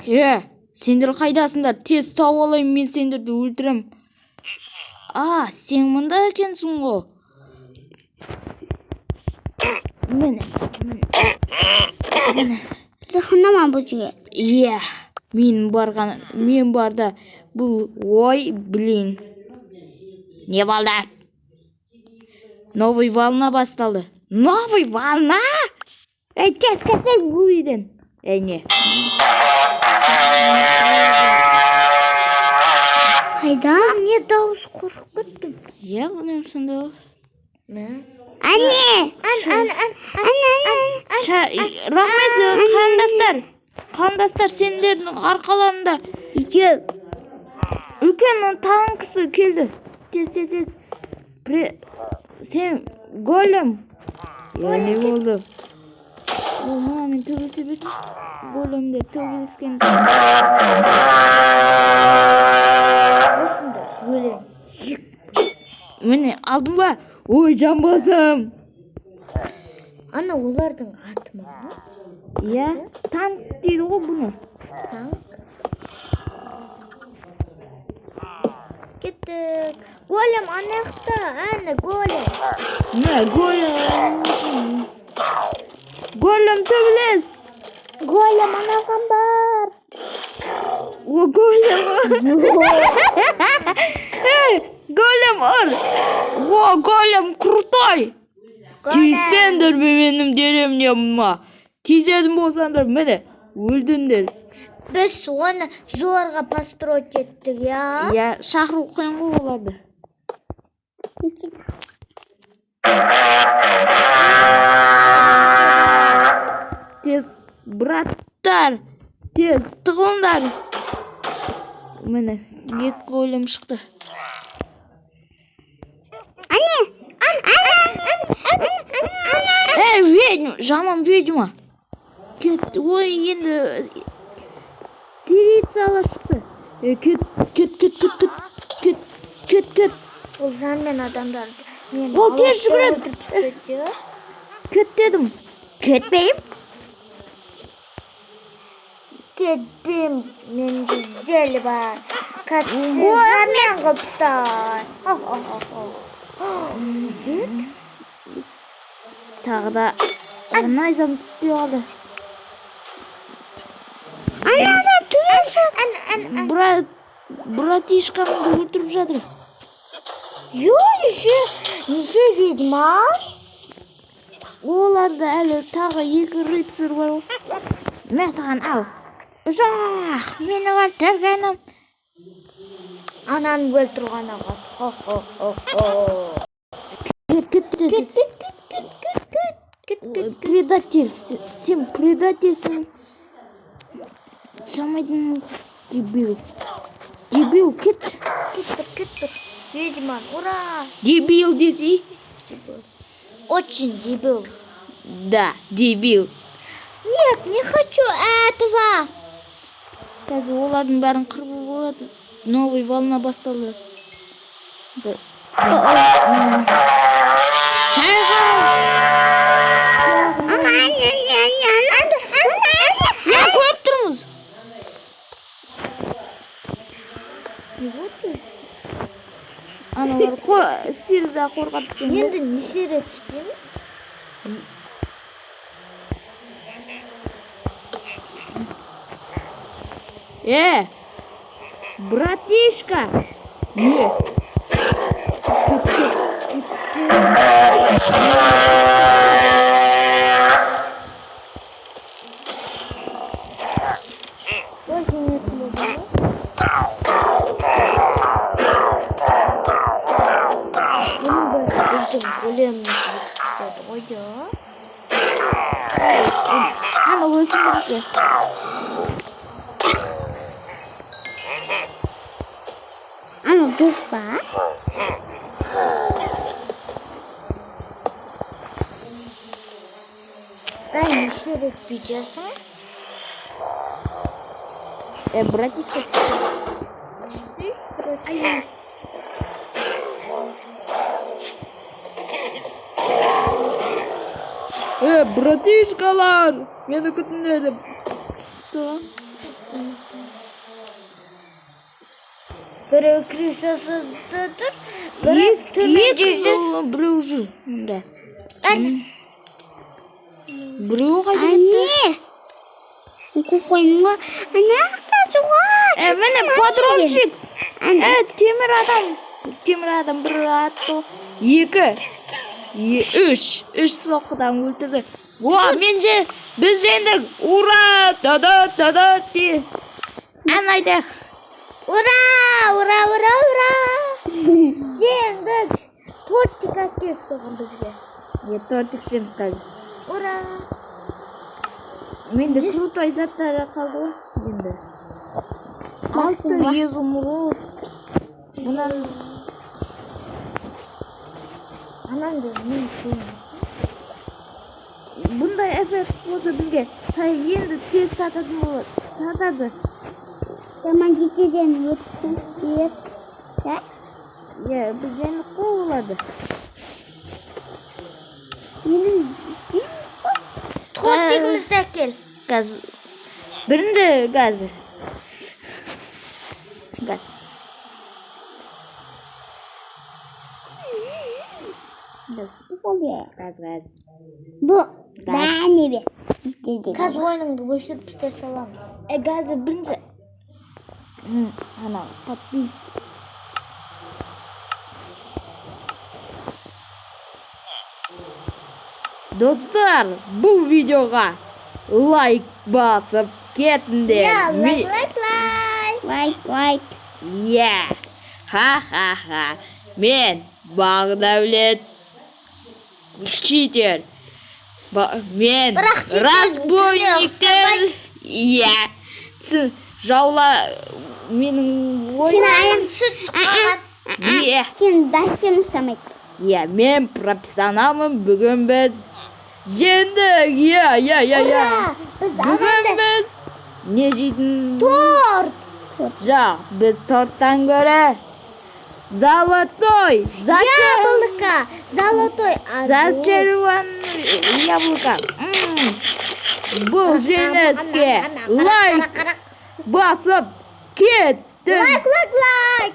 Е, сендер қайдасыңдар? Тез тауып алайын, мен сендерді өлтірем. А, сен мында екенсің ғой. Міне, міне. Міне. Жақындама бұл жерге. Иә, мен барған, мен барда бұл, ой, блин. Не болды? Новый волна басталды. Новый волна? Ей, тез кетсек бұл үйден. Ей, не? Қайда? Не дауыс, қорқып кеттім. Иә, бұның сондай ғой. Әне! Ан, ан, ан, ан, ан, ан. Рахмет, қарындастар. Қарындастар, сендердің арқаларында Екеу. үлкен танкісі келді. Тез, тез, тез. Сен голем. Я, не болды? О, мынамен төбелесе берсін. Големдер төбелескен. Осында өлем. Міне, алдың ба? Ой, жамбасым. Ана олардың аты ма? Иә, танк дейді ғой бұны. Танк. Кеттік. Голем ана жақта. Әне голем. Міне, голем. Голем төбелес. Голем анаған бар. О, голем. Эй, голем ұр. О, голем крутой. Тиіспеңдер менің деревняма. Тиісетін болсаңдар, міне, өлдіңдер. Біз оны зорға построить еттік, я. Иә, шақыру қиын ғой оларды. Тез, браттар, тез тығылыңдар. Міне, екі голем шықты. Әне! Ан, ан, ан, ан, ан, ан. Эй, ведьма, жаман ведьма. Кет, ой, енді сирийцалар шықты. Эй, кет, кет, кет, кет, кет, кет, кет, кет. Ол жанмен адамдарды мен Ол тез жүгіреді. өлтіріп тастайды. Кет дедім. Кетпеймін. Кетпеймін. Менде зел бар. Жанмен қылып тастай. Тағы да найзам түспей қалды. Анада түс. Ан, ан, ан. Братишкамды өлтіріп жатыр. Йо, неше ведьма? Оларда әлі тағы екі рыцарь бар ғой. Мә саған, ал. Жоқ, мені өлтіргенім. Ананы өлтірген аға. Хо-хо-хо-хо. Кет, кет, кет, Кет, кет, кет, кет, кет, кет, кет, кет. Предатель, сен предательсің. Самайдың дебил. Дебил, кет. Кет тұр, кет тұр. Ведьма, ура! Дебил десей. Очень дебил. Да, дебил. Нет, не хочу этого. Қазір олардың бәрін қырып болады. Новый волна басталды. Шайға! Не көріп тұрмыз? Не болды? Аналар сирда қорғап екен ғой. Енді неше рет істейміз? Э, братишка! Не. Кет, кет. Ой, сен не күледі ғой? Бұның бәрі біздің големімізді өлтіріп тастады ғой, да? Ана өлсін бірінші. Ана дос па? Ай, неше рет бүйтесің? Э, братишка. Үш брат. Э, братишкалар! Мені күтіңдер деп. Шықты. Біреу крышасында тұр, бірі төменде жүр. Біреу жүр мұнда. Әне. Біреу қайда кетті? Әне. Көп қойдың ғой. Ана жақта жоғары. Міне патрончик. Әне. Темір адам. Темір адам бір атты. Екі. Үш. Үш соққыдан өлтірді. Уа, мен же, біз жеңдік. Ура! Да-да, да-да, де. Ән айтайық. Ура, ура, ура, ура! Жеңдік. Тортик әкеліп соған бізге. Е, тортик ішеміз қазір. Ура! Менде крутой заттар қалды ғой енді. Алты изумруд. Бұнан Анамды мен сүйемін. бұндай эффект болса бізге сай енді тез сататын болады. Сатады. Жаман жетеден өтті. Да? Иә, біз жеңдік қой оларды. Менің Тортигімізді әкел. Қазір. Бірінде қазір. Газ. Газ. болды. Газ, газ. Бұл бәріне бер. Жетеден. Қазір ойыныңды өшіріп тастай саламыз. Қазір бірінші. Анау, подпис. Достар, бұл видеоға лайк басып кетіңдер. Иә, лайк, лайк, лайк. Лайк, лайк. Иә. Ха-ха-ха. Мен Бағдәулет читер. Мен Бірақ читер разбойниктер. Иә. Жаула менің Сен ойым. аяқ Түсі түсіп қалған. Иә. Сен басым ұқсамайды. Иә, мен профессионалмын. Бүгін біз жеңдік. Иә, иә, иә, иә. Ура! Біз Бүгін аманда біз не жейтін? торт. Жоқ, біз торттан гөрі золотой, Яблоко. Золотой арбуз. зачарованный яблоко. Бұл жеңіске лайк басып кеттім. Лайк, лайк, лайк.